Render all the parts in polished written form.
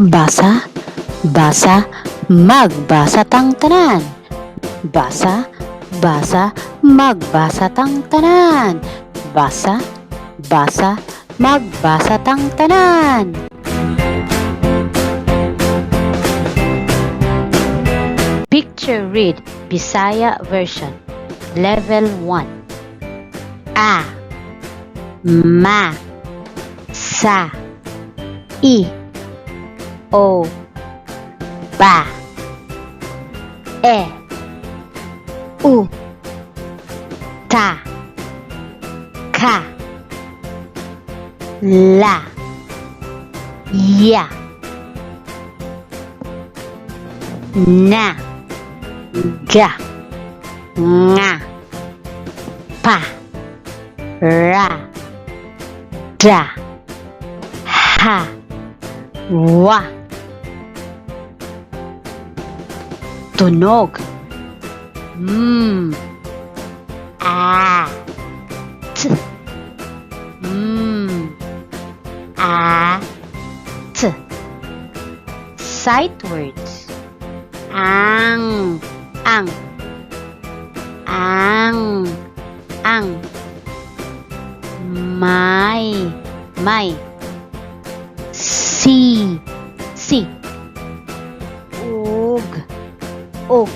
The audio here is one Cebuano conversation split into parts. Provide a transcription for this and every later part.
Basa, basa, magbasa tang tanan. Basa, basa, magbasa tang tanan. Basa, basa, magbasa tang tanan. Picture Read Bisaya Version Level 1. A, Ma, Sa, I, O, Ba, E, U, Ta, Ka, La, Ya, Na, Ga, Nga, Pa, Ra, Da, Ha, Wa. Tunog. M, A, T, M, A, T. Sight words. Ang, ang, ang, ang. May, may. Si, si. Ug, ug.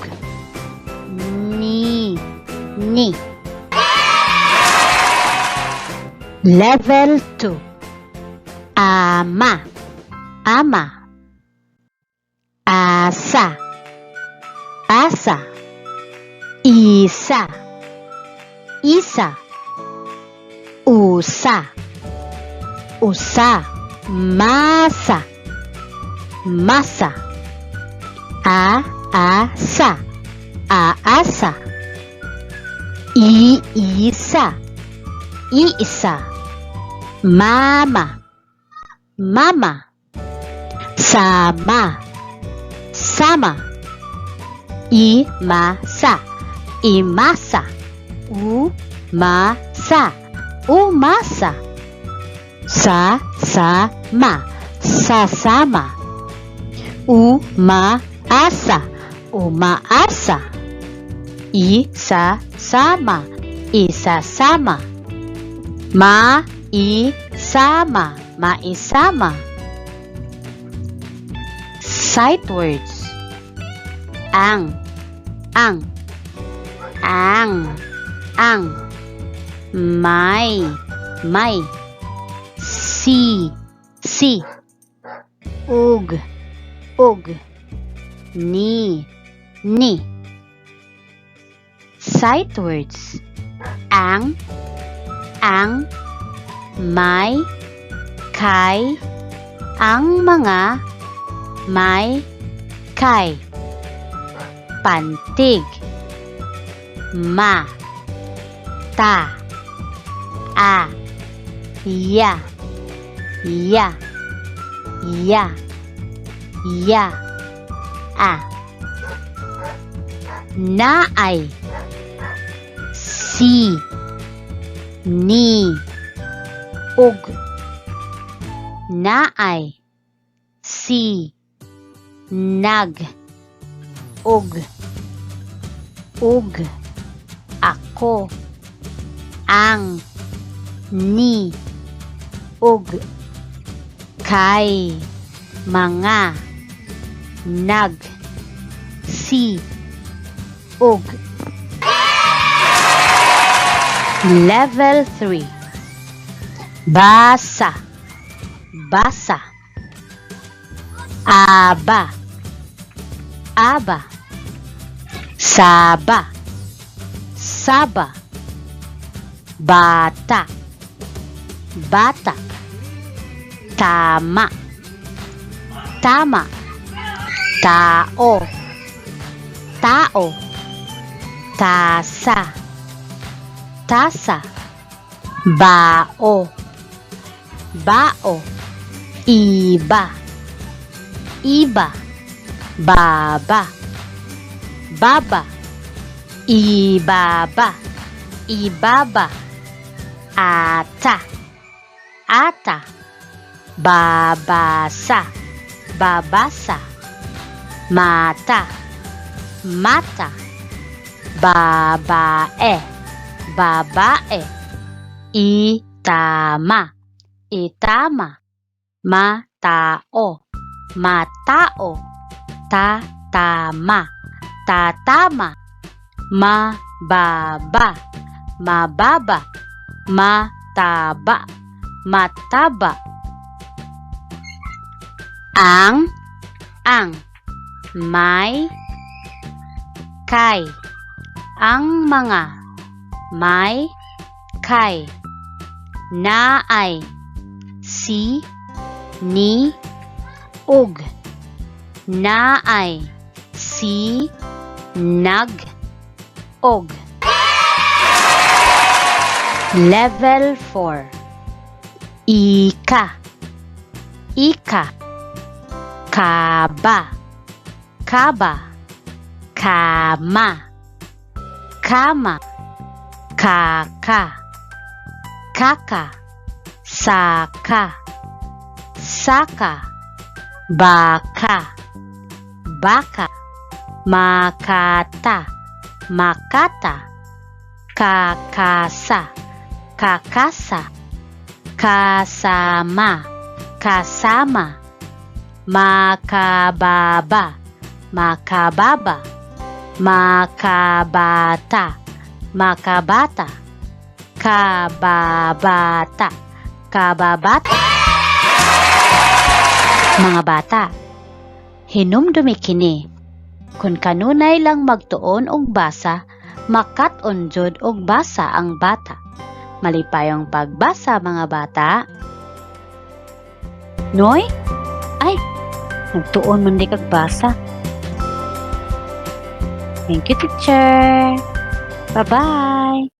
Ni, ni. Level 2. Ama, ama. Asa, asa. Isa, isa. Usa, usa. Masa, masa. A, a, sa, aasa. I, isa, iisa. Mama, mama. Sama, sama. I, ma, sa, imasa. U, ma, sa, umasa. Sa, sa, ma, sasama. U, ma, asa, umaasa. I, sa, sama, isasama. Ma, i, sama, maisama. Sight words. Ang, ang, ang, ang. May, may. Si, si. Ug, ug. Ni, ni. Sight words. Ang, ang, may, kay, ang mga, may, kay. Pantig. Ma, ta, a, ya, ya, ya, ya, a. Naay, si, ni, ug. Naay, si, nag, ug, ug, ako, ang, ni, ug, kay, mga, nag, si, ug. Level 3. Basa, basa. Aba, aba. Saba, saba. Bata, bata. Tama, tama. Tao, tao. Tasa, tasa. Bao, bao. Iba, iba. Baba, baba. Ibaba, ibaba. Ata, ata. Babasa, Babasa, mata, mata, babae, babae, itama, itama, matao, matao, tatama, tatama, mababa, mababa, mataba, mataba. Ang, ang, may, kay, ang mga, may, kay, naay, si, ni, ug, naay, si, nag, og. Level 4. Ika, ika, kaba, kaba, kama, kama, kaka, kaka, saka, saka, baka, baka, makata, makata, kakasa, kakasa, kasama, kasama, makababa, makababa, makabata, makabata, kababata, kababata. Mga bata, hinumdumi kini. Kung kanunay lang magtuon og basa, makat-on jud og basa ang bata. Malipayong pagbasa, mga bata. Noy? Ay, nagtuon man di kag basa. Thank you, teacher. Bye-bye.